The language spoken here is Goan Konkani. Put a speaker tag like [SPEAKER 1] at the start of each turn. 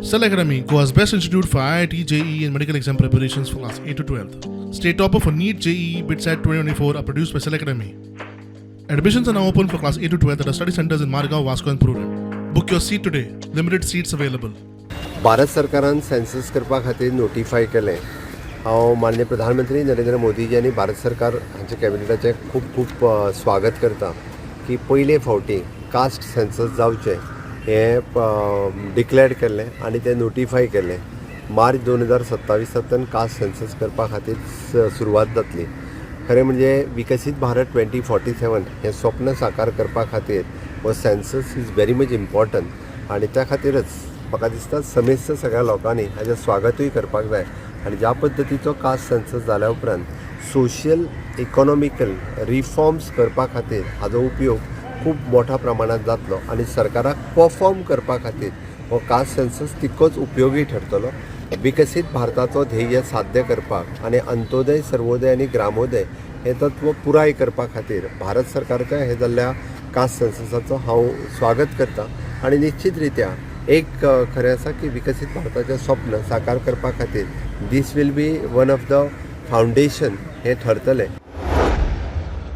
[SPEAKER 1] Cell Academy, Goa's best institute for IIT, JEE, and medical exam preparations for class 8 to 12. State topper for NEET, JEE, BITSAT 2024 are produced by Cell Academy. Admissions are now open for class 8 to 12 at our study centers in Margao, Vasco, and Prudent. Book your seat today. Limited seats available.
[SPEAKER 2] Bharat सरकारान सेन्सस करपा खातीर नोटिफाय केलें. हांव माननीय प्रधानमंत्री नरेंद्र मोदीजी आनी भारत सरकार हांच्या कॅबिनेटाचें खूब खूब स्वागत करता की पयले फावटी कास्ट सेन्सस जावचें हें डिक्लेअर केल्लें आनी तें नोटिफाय केल्लें. मार्च 2027तांतल्यान कास्ट सेन्सस करपा खातीर सुरवात जातली. खरें म्हणजे विकसीत भारत 2047 हें स्वप्न साकार करपा खातीर हो census is very much important आनी त्या खातीरच म्हाका दिसता समेस्त सगळ्या लोकांनी हाजें स्वागतूय करपाक जाय. आनी ज्या पद्दतीचो कास्ट सेन्सस जाल्या उपरांत सोशल इकॉनॉमिकल रिफॉर्म्स करपा खातीर हाजो उपयोग खूब मोठ्या प्रमाणात जातलो आनी सरकाराक परफॉर्म करपा खातीर हो कास्ट सेन्सस तितकोच उपयोगी ठरतलो. विकसीत भारताचो ध्येय साध्य करपाक आनी अंत्योदय, सर्वोदय आनी ग्रामोदय हें तत्व पुराय करपा खातीर भारत सरकारच्या हे जाल्ल्या कास्ट सेन्ससाचो हांव स्वागत करता. आनी निश्चित रित्या एक खरें आसा की विकसीत भारताचें स्वप्न साकार करपा खातीर this will be one of the foundation हें ठरतलें.